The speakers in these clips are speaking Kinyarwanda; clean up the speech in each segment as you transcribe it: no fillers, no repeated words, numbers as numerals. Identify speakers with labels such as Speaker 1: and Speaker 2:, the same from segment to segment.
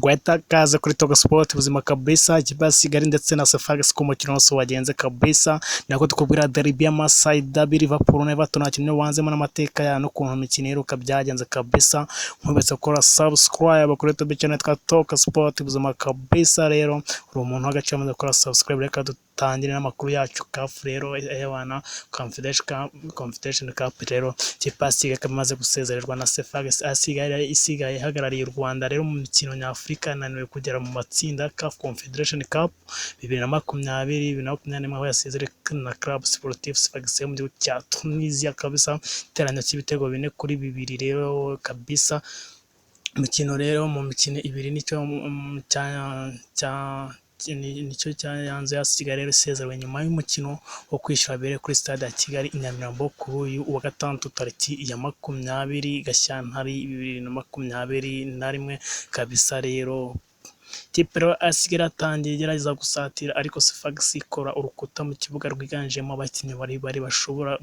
Speaker 1: Guhita kaze kuri Togo Sport ubuzima kabisa, ikipe ya Kigali ndetse na Sfax ku mukino wose wagenze kabisa. Nako tukubwira derby y'Amasai derby, Liverpool na Everton hakinwe wanzemo n'amateka ya n'ukuntu imikino iheruka byagenze kabisa. Nkwibutsa gukora subscribe kuri YouTube channel twa Togo Sport ubuzima kabisa. Rero uri umuntu w'agaciro amaze gukora subscribe. Reka dutangire n'amakuru yacu. CAF rero ewana Confederation Cup rero, ikipe ya Kigali ikaba imaze gusezererwa na Sfax. Asigaye isigaye ihagarariye u Rwanda rero mu mikino nyafurika, yananiwe kugera mu matsinda CAF Confederation Cup 2020, 2021, aho yasezerewe na Club Sportif Sfax yo mu gihugu cya Tunisia kabisa, iteranyo cy'ibitego 4-2 rero kabisa. Umukino rero mu mikino ibiri nicyo cyayanze ya Kigali rero isezerewe nyuma y'umukino wo kwishyura wabereye kuri Stade ya Kigali i Nyamirambo kuri uyu wa gatandatu tariki ya 20 Gashyantare 2021 kabisa. Rero ikipe rero Kigali yatangiye igerageza gusatira, ariko Sfax ikora urukuta mu kibuga rwiganjemo abakinnyi barebare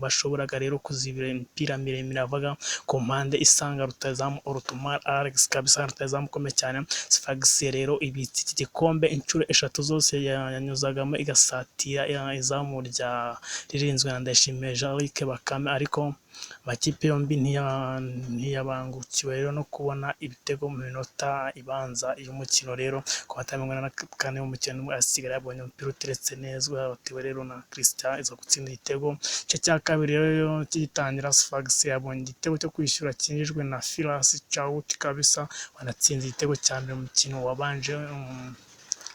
Speaker 1: bashoboraga rero kuzibira imipira miremire yavaga ku mpande isanga rutahizamu Orutumar Alex kabisa, rutahizamu ukomeye cyane. Sfax rero ibitse iki gikombe inshuro eshatu zose yanyuzagamo igasatira izamu rya ririnzwe na Ndayishimiye Jean Luc Bakame, ariko amakipe yombi ntiyabangukiwe rero no kubona ibitego mu minota ibanza y'umukino. Rero ku minota 44 y'umukino Kigali yabonye umupira uteretse neza watewe rero na Christian, iza gutsinda igitego. Igice cya kabiri rero kigitangira, Sfax yabonye igitego cyo kwishyura cyinjijwe na Firas Chawut kabisa, wanatsinze igitego cya mbere mu mukino wabanje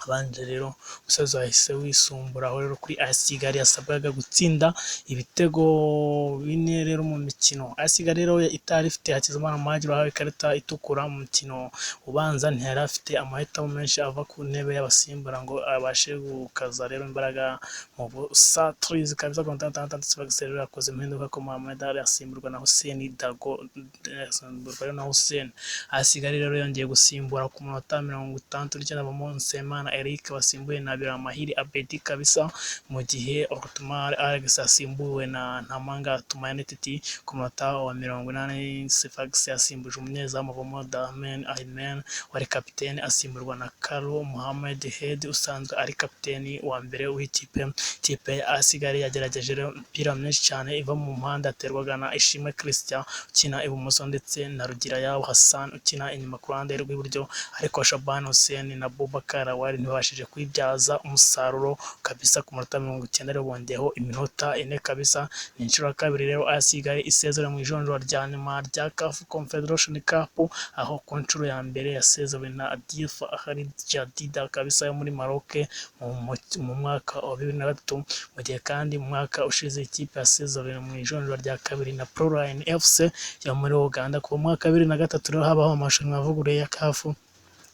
Speaker 1: abanje. Rero umusozi wahise wisumburaho rero kuri AS Kigali yasabwaga gutsinda ibitego bine rero mu mikino. AS Kigali rero itari ifite Hakizimana Muhadjili wahawe ikarita itukura mu mukino ubanza, ntiyari afite amahitamo menshi ava ku ntebe y'abasimbura ngo abashe gukaza rero imbaraga mu busatirizi kabisa. Ku minota 66 Sfax rero yakoze impinduka ko Mohamed Ali asimburwa na Hussein Dago, asimburwa na Hussein. AS Kigali rero yongeye gusimbura ku munota 69, avamo Nsabimana Eric wasimbuwe na Biramahire Abedi kabisa, mu gihe Orutumar Alex asimbuwe na Ntamanga Tumaini Titi. Ku munota wa 80 Sfax yasimbuje umunyezamu avamo Dahmen Aymen wari kapiteni, asimburwa na Karo Mohamed Head usanzwe ari kapiteni wa mbere w'ikipe. Ikipe ya AS Kigali yagerageje rero imipira myinshi cyane iva mu muhanda yaterwaga na Ishimwe Christian ukina ibumoso ndetse na Rugirayaho Hassan ukina inyuma ku ruhande rw'iburyo, ariko Shaban Hussein na Boubacar Awari ntibabashije kuyibyaza umusaruro kabisa. Ku munota 90 rero bongeyeho iminota 4 kabisa. Ni inshuro ya kabiri rero AS Kigali isezera mu ijonjora rya nyuma rya CAF Confederation Cup, aho ku nshuro ya mbere yasezerewe na Diaf Ahly Jadida kabisa yo muri Maroc mu mwaka wa 2003, mu gihe kandi mu mwaka ushize ikipe yasezerewe mu ijonjora rya kabiri na Proline FC yo muri Uganda. Kuva mu mwaka wa 2003 rero habaho amarushanwa avuguruye ya CAF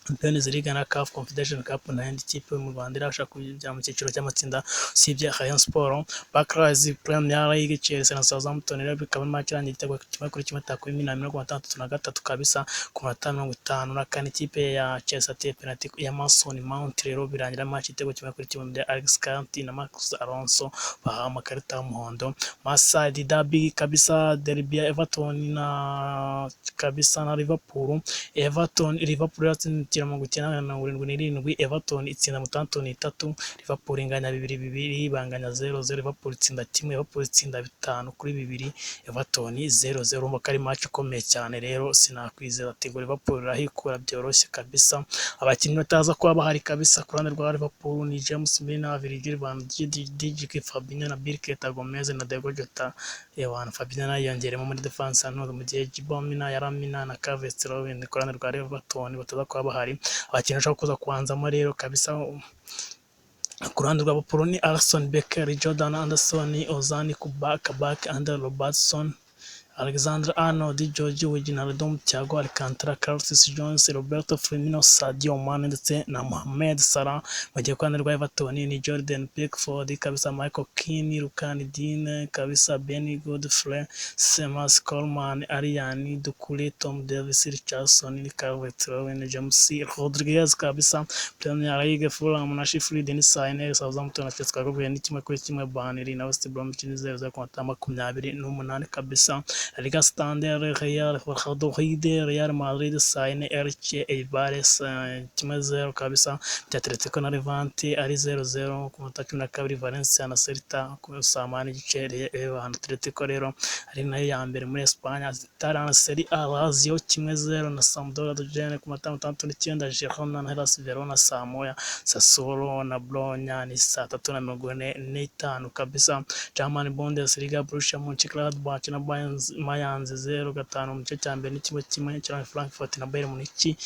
Speaker 1: Champions League na CAF Confederation Cup, nta yindi kipe mu Rwanda irabasha kujya mu cyiciro cy'amatsinda usibye Rayon Sports. Barclays Premier League, Chelsea na Southampton rero bikaba match irangiye igitego 1-1 10:63 kabisa. Ku minota 54 ikipe ya Chelsea ateye penalty ya Mason Mount, rero birangira match igitego 1-1 bya Alex Kanti na Marcos Alonso bahawe amakarita y'umuhondo. Merseyside Derby kabisa, derby ya Everton na kabisa na Liverpool. Everton, Liverpool yatsinze 90 na 77, Everton itsinda 63, Liverpool inganya 2-2, banganya 0-0, Liverpool itsinda kimwe, Liverpool itsinda 5-2, Everton 0-0. Urumva ko ari match ikomeye cyane. Rero sinakwizera ati ngo Liverpool irahikura byoroshye kabisa. Abakinnyi bataza kuba bahari kabisa ku ruhande rwa Liverpool ni James Milner, Virgil van Dijk, Fabinho na Naby Keita, Gomez na Diogo Jota. Ewana Fabinho nayo yiyongeremo muri defense hano, mu gihe Gibomina, Yaramina na Calvert Lewin ku ruhande rwa Everton bataza kuba bahari. Abakinnyi bashobora kuza kubanzamo rero kabisa ku ruhande rwa Liverpool ni Alisson Becker, Jordan Henderson, Ozan Kabak, Andy Robertson, Alexander Arnold, George Wijnaldum, Thiago Alcantara, Curtis Jones, Roberto Firmino, Sadio Mane ndetse na Mohamed Salah. Mu gihe ku ruhande rwa Everton ni Jordan Pickford kabisa, Michael Keane, Lucas Digne kabisa, Ben Godfrey, Seamus Coleman, Arian Doucouré, Tom Davies, Richarlison, Calvert-Lewin, James Rodriguez kabisa. Premier League, Fulham na Sheffield Wednesday, Southampton na Chelsea twakubwiye ni 1-1, Burnley na West Bromwich ni 0-0 ku manota 28 kabisa. La Liga Santander, Real Valladolid, Real Madrid saa 4, Elche Eibar 1-0 kabisa. Bya Atletico na Levante ari 0-0 ku minota 12. Valencia na Celta saa 1:30. Atletico rero ari nayo ya mbere muri Espagne. Italian Serie A, Lazio 1-0 na Sampdoria Genoa ku minota 69. Girona na Hellas Verona saa 1. Sassuolo na Bologna ni saa 3:45 kabisa. German Bundesliga, Borussia Mönchengladbach na Mainz 0-5 mu gice cya mbere ni 1-1. Eintracht Frankfurt na Bayern Munich,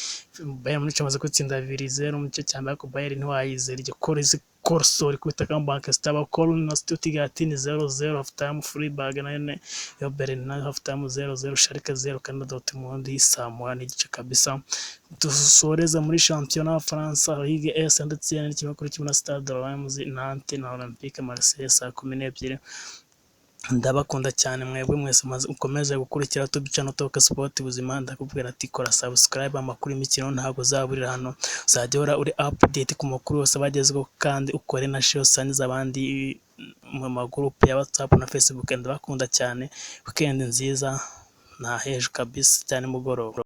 Speaker 1: Bayern Munich amaze gutsinda 2-0 mu gice cya mbere, ariko Bayern ntiwayizera igikora izi Korsor ikubita comeback zitaba. Köln na Stuttgart ni 0-0 half time. Freiburg nayo yo Berlin nayo half time 0-0. Schalke 0 kandi Dortmund saa 1:30 kabisa. Dusoreza muri shampiyona Faransa, Ligue 1, ndetse n'ikinyamakuru kimwe na Stade Reims, Nantes na Olympique Marseille saa 12. Ndabakunda cyane mwebwe mwese mukomeze gukurikira YouTube channel Talk Sport Buzima. Ndakubwira ati kora subscribe, amakuru y'imikino ntabwo uzaburira hano, uzajya uhora uri update ku makuru yose abagezweho, kandi ukore na share, usangize abandi mu magurupe ya WhatsApp na Facebook. Ndabakunda cyane, weekend nziza, nta hejuru kabisa cyane mugoroba.